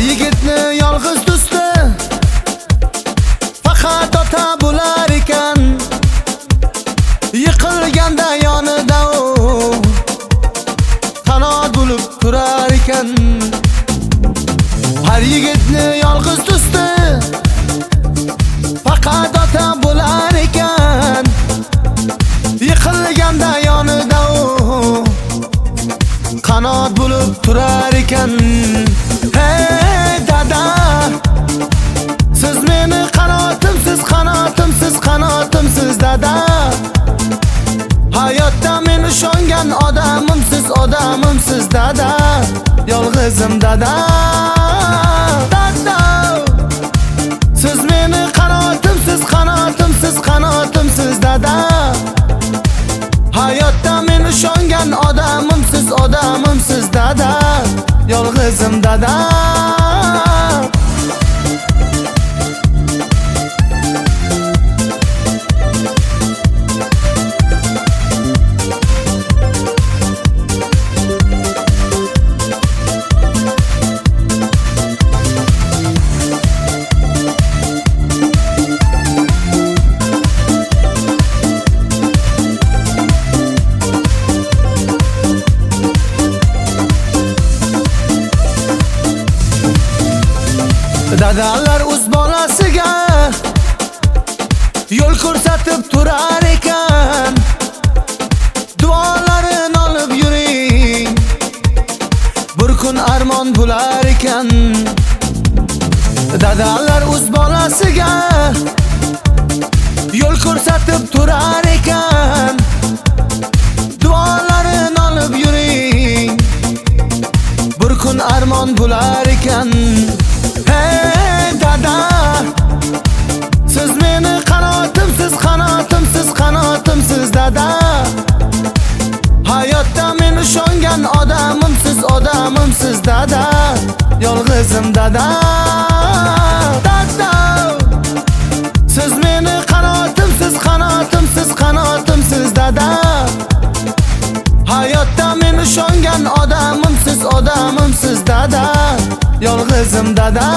Yigitni yolg'iz do'sti faqat ota bo'lar ekan. Yiqilganda yonida u qanot bo'lib turar ekan. Har yigitni yolg'iz do'sti faqat ota bo'lar ekan. Yiqilganda yonida u qanot bo'lib turar ekan. Hey dada, siz meni qanotimsiz, qanotimsiz, qanotimsiz dada. Hayotda men ishongan odamimsiz, odamimsiz dada. Yolg'izim dada, dada. Siz meni qanotimsiz, qanotimsiz, qanotimsiz dada. Hayotda men ishongan odamimsiz, odamimsiz dada. Yolg'izim dada. Dadalar o'z bolasiga yo'l ko'rsatib turar ekan. Duolarini olib yuring, bir kun armon bo'lar ekan. Dadalar o'z bolasiga yo'l ko'rsatib turar ekan. Duolarini olib yuring, bir kun armon bo'lar ekan. Hey dada, siz meni qanotimsiz, qanotimsiz, qanotimsiz dada. Hayotda men ishongan odamimsiz, odamimsiz dada. Yolg'izim dada, dada. Siz meni qanotimsiz, qanotimsiz, qanotimsiz dada. Hayotda men ishongan odamimsiz, odamimsiz dada. Yolg'izim dada.